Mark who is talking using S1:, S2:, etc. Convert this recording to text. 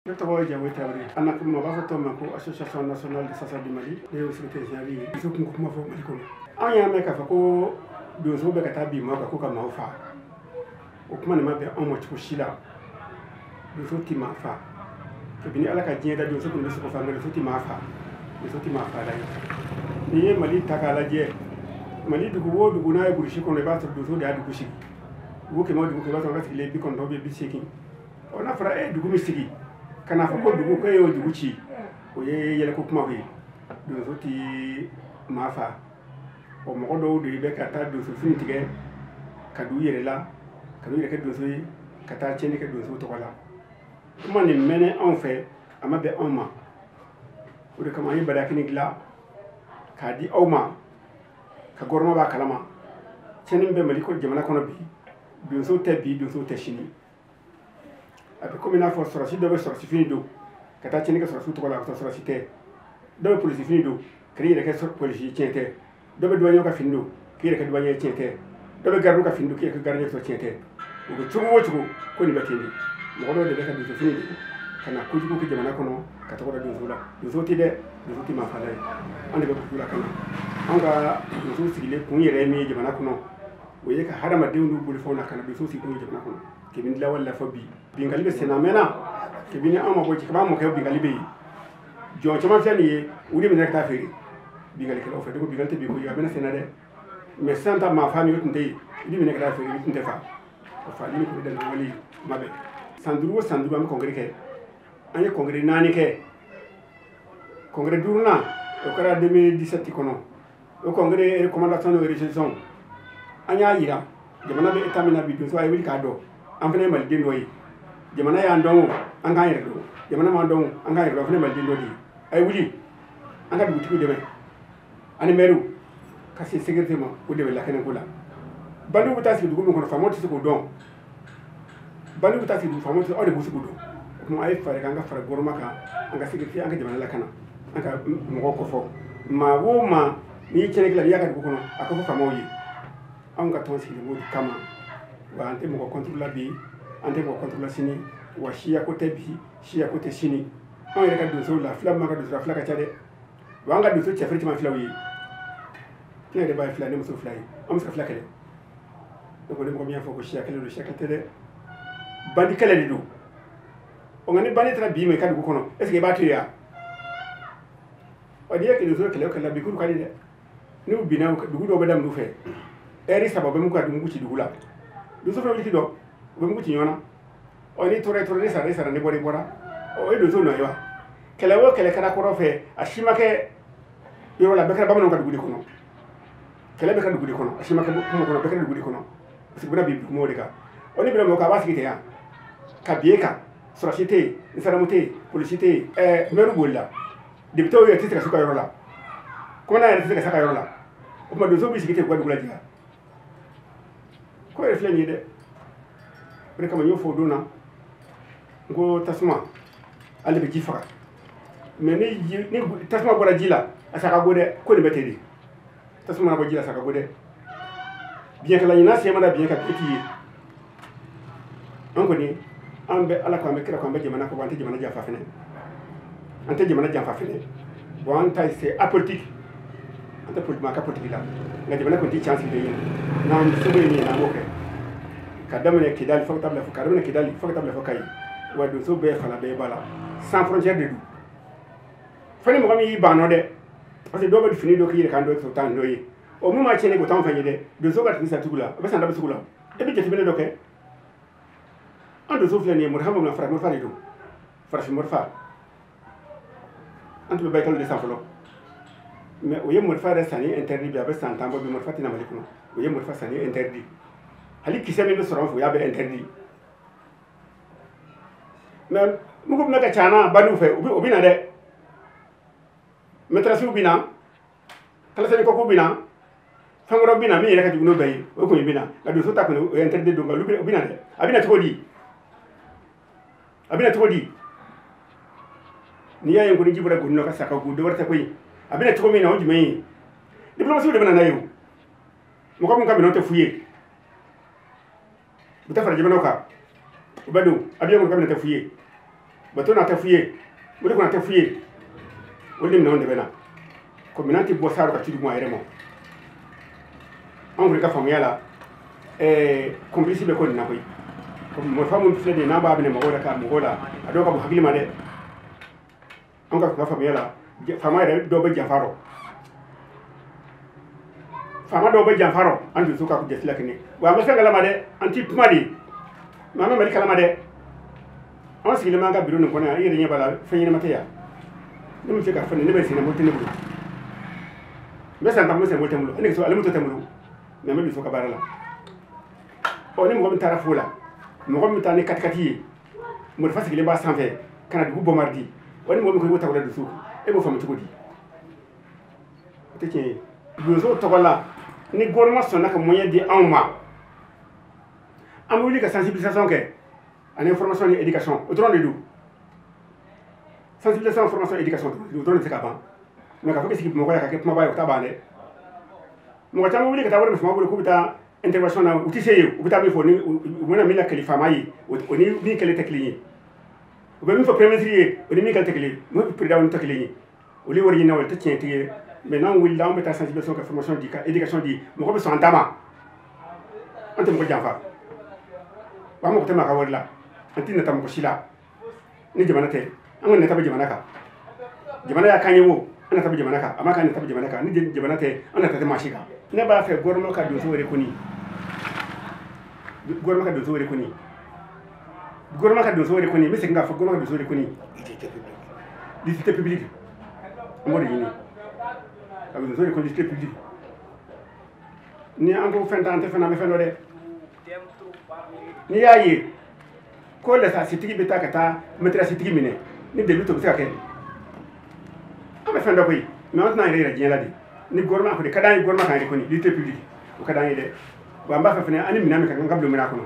S1: Ne tɔgɔ ye Jago Tarawele. An na kuma b'a fɔ tɔn ma ko Association nationale des chasseurs du Mali. Ne ye secrétaire général ye. Donso kun kuma fɔ Mali kɔnɔ. An y'a mɛn k'a fɔ ko donso bɛ ka taa bin maaw kan ko ka maaw fa. O kuma nin ma bɛn anw ma cogo si la. Donso ti maa fa. Kabini Ala ka diɲɛ da, donso kun bɛ sogo fa, nka donso ti maa fa. Donso ti maa fa la ye. N'i ye Mali ta k'a lajɛ, Mali dugu o dugu n'a ye burusi kɔnɔ, i b'a sɔrɔ donso de y'a dugu sigi. Dugu 100 o dugu 100, i b'a sɔrɔ a ka sigilen 90 bɛ 80. Ɔ n'a fɔra e ye dugu min sigi, ka n'a fɔ ko dugu ko e y'o dugu ci, o ye yɛlɛko kumaw ye. Donso ti maa fa. Ɔ mɔgɔ dɔw de bɛ ka taa donso fini tigɛ ka don u yɛrɛ la, ka n'u yɛrɛ kɛ donso ye, ka taa tiɲɛni kɛ donso tɔgɔ la. Kuma nin mɛnɛ anw fɛ, a ma bɛn anw ma. O de kama an ye barakini dilan k'a di aw ma, ka gouvernement b'a kalama. Tiɲɛni bɛ Mali jamana kɔnɔ bi, donso tɛ bi, donso tɛ sini. A bɛ komi n'a fɔ sɔrɔsi dɔ bɛ sɔrɔsi fini don ka taa tiɲɛni kɛ sɔrɔsiw tɔgɔ la, ka sɔrɔ sɔrɔsi tɛ. Dɔ bɛ polisi fini don ka n'i yɛrɛ kɛ polisi, tiɲɛ tɛ. Dɔ bɛ douanier ka fini don k'i yɛrɛ kɛ douanier, tiɲɛ tɛ. Dɔ bɛ gardiw ka fini don k'i yɛrɛ kɛ gardien, sɔrɔ tiɲɛ tɛ. O bɛ cogo o cogo ko nin bɛ ten de. Mɔgɔ dɔw de bɛ ka donso fini don ka na kojugu kɛ jamana kɔnɔ ka tɔgɔ da donso la. Donso tɛ dɛ, donso tɛ maa fala ye. An de bɛ dugu la ka na. Anw ka donso sigilen kun yɛrɛ ye min ye jamana kɔnɔ, o ye ka hadamadenw n'u bolofɛnw na ka na donso sigi kun ye jamana kɔnɔ. Kabini lawale la fɔ bi, bingali bɛ senna a mɛnna. Kabini anw ma bɔ, kabini an mɔkɛ bingali bɛ yen. Jɔn caman filɛ nin ye, u de bɛ ka taa feere bingalikɛlaw fɛ. Donc bingali tɛ bi ko ye, a bɛna senna dɛ. Mais sisan ta maa fa min o tun tɛ yen, i bɛ minɛ ka taa feere, i tun tɛ fa. O fali ni kun bɛ daminɛ wale kuma bɛɛ. San 5 o san 5 an bɛ congrès kɛ. An ye congrès 4 kɛ. Congrès 5nan o kɛra 2017 kɔnɔ. O congrès recommandation ni résolution, an y'a yira jamana bɛ état min na bi, donso a ye wuli k'a dɔn. An fana ye maliden dɔ ye. Jamana y'an dɔn o, an k'an yɛrɛ dɔn. Jamana m'an dɔn o, an k'an yɛrɛ dɔn. An fana ye maliden dɔ de ye. A ye wuli an ka dugutigiw dɛmɛ ani mɛriw ka se sécurité ma, o dɛmɛ lakanako la. Bandiw bɛ taa sigi dugu min kɔnɔ, faamaw tɛ se k'o dɔn. Bandiw bɛ taa sigi dugu, faamaw tɛ se, aw de b'u se k'o dɔn. O tuma a ye fɛɛrɛ kɛ an ka fara gouvernement kan, an ka sécurité, an ka jamana lakana, an ka mɔgɔw kɔfɔ. Maa o maa n'i ye tiɲɛni kɛ, n'i y'a ka dugu kɔnɔ, a ka fɔ faamaw ye. Anw ka tɔn sigilen b'o de kama. Wa an tɛ mɔgɔ contre la bi, an tɛ mɔgɔ contre la sini. Wa siya ko tɛ bi, siya ko tɛ sini. Anw yɛrɛ ka donsow la, fila min b'an ka donso la, fila ka ca dɛ. Wa an ka donso cɛfarin caman filaw ye. Ne yɛrɛ b'a ye fila, ne muso fila ye. An bɛ se ka fila kɛlɛ. Ne ko ni mɔgɔ min y'a fɔ ko siya kɛlɛ don, siya kɛlɛ tɛ dɛ. Bandi kɛlɛ de don. Ɔ nka ni bandi taara bi ma i ka dugu kɔnɔ, est ce que i b'a to yen wa? Ɔ n'i ye donso kɛlɛ o kɛlɛ la bi, k'olu ka di dɛ. N'u binna, dugu dɔw bɛ daminɛ u fɛ. Ɛri 3 u bɛ mugu ka mugu ci dugu la. Donso fana bɛ ci dɔn, u bɛ mugu ci ɲɔgɔn na. Ɔ n'i tora i tora, n'i sara i sara, n'i bɔra i bɔra. Ɔ o ye donso nɔ ye wa? Kɛlɛ o kɛlɛ kɛra kɔrɔ fɛ, a si ma kɛ yɔrɔ la, a bɛɛ kɛra bamananw ka dugu de kɔnɔ. Kɛlɛ bɛ kɛ dugu de kɔnɔ, a si ma kɛ kungo kɔnɔ, a bɛɛ kɛra dugu de kɔnɔ. Parce que u bɛna bin dugu de kan. Ɔ ni bɛna mɔgɔ kan, a b'a sigi ten yan. Ka bin e kan, sɔrɔsi tɛ yen, nsaramu tɛ yen, polisi tɛ yen, mɛriw bolila. Député yɛrɛ tɛ se ka s'u ka yɔrɔ la. Commandant yɛrɛ tɛ se ka s'a ka yɔrɔ la. O tuma donso b'i sigi ten k'u ka dugu lajɛ. Ko yɛrɛ filɛ nin ye dɛ. O de kama n y'o fɔ o don na, n ko tasuma ale bɛ ji faga. Mais ni tasuma bɔra ji la, a sa ka go dɛ. Ko nin bɛ ten de. Tasuma mana bɔ ji la, a sa ka go dɛ. Biɲɛkɛla ɲinan sen mana biɲɛ kan, e t'i ye. An kɔni, an bɛ Ala kɔ, an bɛ kira kɔ, an bɛ jamana kɔ, an tɛ jamana janfa fɛnɛ. An tɛ jamana janfa fɛnɛ. Bon an ta c'est apolitique. An tɛ politique, ka politique la. Nka jamana kɔni tɛ can sigilen ye. N'an seko ye min ye, n'an b'o kɛ. Ka daminɛ Kidali fo ka taa bila fo, ka daminɛ Kidali fo ka taa bila fo Kayi. Wa donso bɛɛ fala bɛɛ b'a la. Sans frontière de don. Fo ni mɔgɔ min y'i ban nɔ dɛ. Parce que dɔw bɛ fini dɔ k'i yɛrɛ kan dɔ ye, o t'an dɔ ye. O mun ma tiɲɛni kɛ, o t'anw fɛn ye dɛ. Donso ka tigi sa sugu la, a bɛ san da bɛ sugu la. E bɛ jateminɛ dɔ kɛ. An donso filɛ nin ye, marifa min na, farafin marifa de don. Farafin marifa. An tun bɛ bayikalo de san fɔlɔ. Mais o ye marifa yɛrɛ sanni interdit bi, a bɛ san 10 bɔ bi, marifa tɛ na Mali kɔnɔ. O ye marifa sanni interdit. Hali kisɛ min bɛ sɔrɔ an fɛ, o y'a bɛɛ interdit. Mais mugu bɛ ka ca na bandiw fɛ, o bɛ na dɛ. Maîtresse bɛ na, kalasani kɔkɔ bɛ na, fɛn wɛrɛw bɛ na min yɛrɛ ka jugu n'o bɛɛ ye, o kɔni bɛ na. Nka donso ta kɔni, o ye interdit don, nka olu bɛ na dɛ. A bɛ na cogo di? A bɛ na cogo di? N'i y'a ye ko ni ji bɔra goni na ka sa ka go, dɔ wɛrɛ tɛ koyi. A bɛ na cogo min na, o jumɛn ye? Diplomasiw de bɛ na n'a ye o. Mɔgɔ min ka minɛnw tɛ f'u ye. U tɛ fara jamanaw kan. U bɛ don avion kɔnɔ ka minɛn tɛ f'u ye. Bato n'a tɛ f'u ye, mobili kɔnɔ a tɛ f'u ye, olu ni minɛnw de bɛ na. Ko minɛn tɛ bɔ sa ka ci dugu ma a yɛrɛ ma. Anw kɔni ka faamuya la, complice bɛ ko nin na koyi. Marifa min filɛ nin ye, n'a b'a minɛ mɔgɔw la ka mɔgɔw la, a dɔw ka bon hakili ma dɛ. An ka faamuya la, faama yɛrɛ dɔw bɛ janfa rɔ. Faama dɔw bɛ janfa rɔ, an dusu ka jate la kɛnɛ. Wa an bɛ fɛn kalama dɛ, an ti kuma de. Mais an bɛ Mali kalama dɛ. An sigilen b'an ka biro nin kɔnɔ yan, i yɛrɛ ɲɛ b'a la, fɛn ɲɛnama tɛ yan. Ne bɛ se ka fɛn ne bɛ senna, mobili tɛ ne bolo. N bɛ san 10, n bɛ sen mobili tɛ n bolo. Ne ale moto tɛ n bolo. Mais n bɛ dusu ka baara la. Ɔ ni mɔgɔ min taara fo la, mɔgɔ min bɛ taa ni katikati ye, marifa sigilen b'a sanfɛ ka na dugu bombarder. Wa ni mɔgɔ min ko i b'o ta o la dusu, e b'o faamu cogo di? O tɛ tiɲɛ ye. Donso tɔgɔ la, ni gouvernement sɔnna ka moyen di anw ma, an bɛ wuli ka sensibilisation kɛ ani formation ni éducation, o dɔrɔn de don. Sensibilisation, formation, éducation, o dɔrɔn de bɛ se ka ban. Mais k'a fɔ k'i sigi Bamakɔ yan ka kɛ kumaba ye, o t'a ban dɛ. Mɔgɔ caman bɛ wuli ka taa wari minɛ faama bolo k'u bɛ taa intervention na, u tɛ se yen, u bɛ taa min fɔ ni u bɛna min lakali faama ye, o ni min kɛlen tɛ kelen ye. U bɛ min fɔ premier ministre ye, o ni min kɛlen tɛ kelen ye. Min président tɛ kelen ye. Olu ye wari ɲini na, o tɛ tiɲɛ tigi ye. Mais n'an wulila, an bɛ taa sensibilisation kɛ, formation di, ka éducation di, mɔgɔ bɛ sɔn an ta ma. An tɛ mɔgɔ janfa. Wa an mako tɛ maa ka wari la. An tɛ nata mɔgɔ si la. Ni jamana tɛ, an ka nata bɛ jamana kan. Jamana y'a kan ye o, an nata bɛ jamana kan. A ma k'an nata bɛ jamana kan. Ni jamana tɛ, an nata tɛ maa si kan. Ne b'a fɛ gouvernement ka donso reconnu. Gouvernement ka donso reconnu. Gouvernement ka donso reconnu. N bɛ segin k'a fɔ, gouvernement ka donso reconnu. L'utilité publique. An b'o de ɲini. Ka donso reconnu l'utilité publique. Ni an ko fɛn t'an tɛ fɛn na, an bɛ fɛn dɔ dɛ. N'i y'a ye ko lasasitigi bɛ taa ka taa maîtresse minɛ, ni dalilu to bɛ se ka kɛ. An bɛ fɛn dɔ koyi, mais an tɛna yɛrɛ yira diɲɛ la de. Ni gouvernement kɔni ka d'an ye, gouvernement k'an reconnu l'utilité publique, o ka d'an ye dɛ. Wa an b'a fɛ fɛnɛ, an ni minɛn min ka kan, ka bulon minɛ a kɔnɔ.